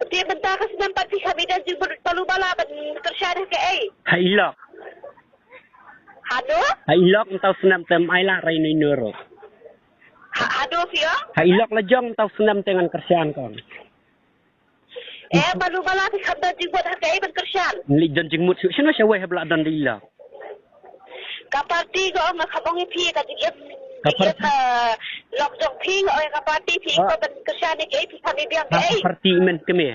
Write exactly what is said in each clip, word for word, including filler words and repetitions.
Te mynta ka snem pat phi kham ïa don jingmut balu bala ban kyrshan ha kaei? Ha i lok. Haduh? Ha i lok mynta u snem te ym ai lad rai ino ino ruh. Ha, haduh phi ong? Ha i lok la jong mynta u snem te ngan kyrshan kong. Eh, balu bala phi kham don jingmut ha kaei ban kyrshan? Leit don jingmut shuh shano shawei haba la don da i lok. Ka party ka ong, nga kham ong ïa phi ka jingim. Ka party. Jingim, eh, lok jong phi, nga ong ïa ka party phi, ah, ko ban kyrshan ïa kaei, phi kham ïa biang kaei. Ka party i Myntme.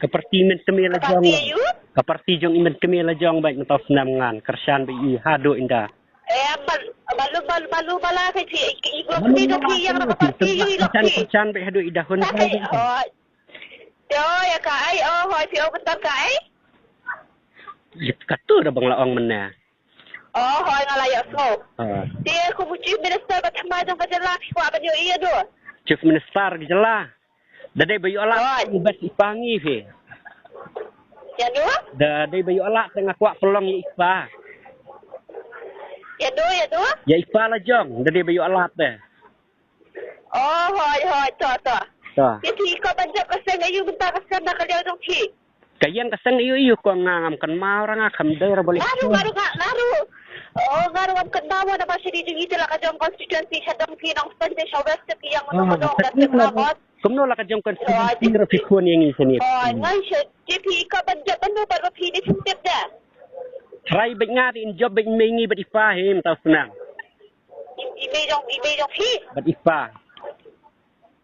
Ka party i Myntme la jong. Ka party aïu? Ka party jong i Myntme la jong bad mynta u snem ngan kyrshan bad i haduh ynda. Eh, bal-, balu, bal-, balu bala ka phi, i, i, i, balu bala ka phi, ïa ka party aïu i lok phi. Kyrshan bad haduh i dahun. Sa ka, oh. Yo, ïa kaei, oh, hoi, phi ong bynta kaei? Ïa katu da bang la ong mynne. Oh, hoi, nga la ïohsngew. Ah. Te kum u Chief Minister ba thymmai jong ka jylla phi kwah ban ïohi ïa u? Chief Minister ka jylla. Da dei ba ïoh lad, hoi, bad i pa ngi phi. Ïa u? Da dei ba ïoh lad te nga kwah pynlong ïa i pa. Ïa u, ïa u? Ïa i pa la jong, da dei ba ïoh lad te. Oh, hoi, hoi, to, to. To. Te phi kwah ban jop ka seng aïu mynta ka seng na ka liang jong phi? Ka ïeng ka seng aïu aïu kong, nga ngam kynmaw ra, nga kham dei ra ba leh. Nga ruh, nga ruh, nga, nga ruh. Oh, nga ruh ngam kynmaw namar sha dei jong ngi te la ka jong constituency sha dong phi Nongstoiñ te sha West te phi ïeng, oh, nong nong ka te kynmaw. Kumno la ka jong constituency, oh, ra phi khun ïa ngi sha ni. Oh, nga sha te phi kwah ban jop ban, ban, ban phi ni shu tip da. Trai bad nga te in jop bad mei ngi bad i pa hi mynta u snem. I, i mei jong, i mei jong phi? Bad i pa.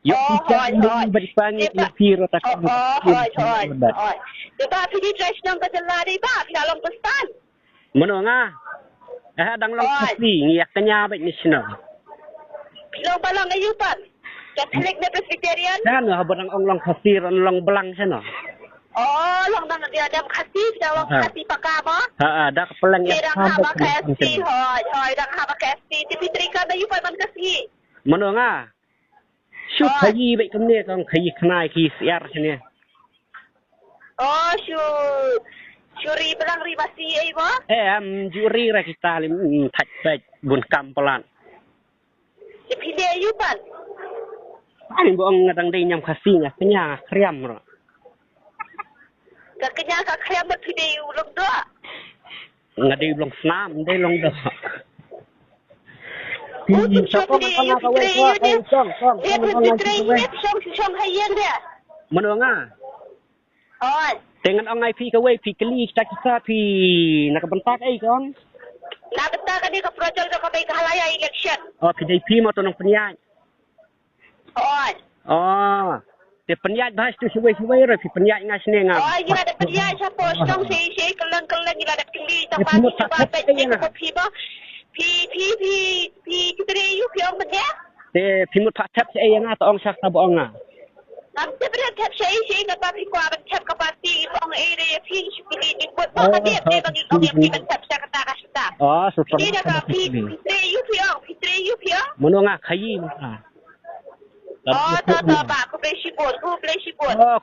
Ïoh, oh, phi hoi, hoi. Bad i pa ngi, i phi ruh ta. Oh, oh, hoi, hoi, hoi. Te ba phi dei trai shnong ka jylla dei ba phi la long Khristan? Mano nga? Eh, dang long, hoi, Khasi, ngi ïa kñia bad ngi shnong. Phi long ba long aïu pat? Catholic ne Presbyterian? Kan, haba dang ong long Khasi, ron long blang shen. Oh, long dang dia dang Khasi, dang long, ha, Khasi paka ba? Ha, ha, da ka Plang. Te dang ha ba ka S T, hoi, hoi, dang ha ba ka S T. Te phi trei kam aïu pat man ka sngi? Mano nga? Shu, hoi, khaïi bad kumne kong, khaïi khnai, khaïi syiar shane. Oh, shu, shu ri blang ri masi ei ba? Eh, em, ju ri ra kita lim, mm, thait thait bun kam palat. Te phi dei aïu pat? Ani ba ong nga dang dei ñiam Khasi, nga kñia nga khriam ruh. Ka kñia ka khriam ba phi dei u long doh? Nga dei u long snam, dei long doh. U tu shong phi dei aïu, phi trei aïu de? Shong, shong, shong, shong ha ïing de. Mano nga? Hoi. Te ngan ong ai phi kawei, phi kylli kita kita phi na ka bynta kaei kong? Na bynta kane ka project jong ka Meghalaya election. Oh, phi dei phi mo to nongpynïaid? Hoi. Oh. Te pynïaid bha sha tu shawei shawei ruh phi pynïaid nga shane nga. Oh, ngi la dep pynïaid shapoh shnong shei shei kylleng kylleng ngi la dep kylli tang ba phi ba peit ïa nga. Phi ba phi phi phi phi trei aïu phi ong mynne? Te phi mut pha thep shaei ïa nga, to ong sha kata ba ong nga. Ngam tip re thep shaei shaei, naba phi kwah ban thep ka party, ong ei re ïa phi, shu kylli jingmut ba ka dei ba ngi ong ïa phi ban thep sha kata ka sha kata. Oh, shu tong. Te da ka phi, phi trei aïu phi ong, phi trei aïu phi ong? Mano nga, khaïi nga. Oh, to to ba, khublei shibun, khublei shibun. Oh,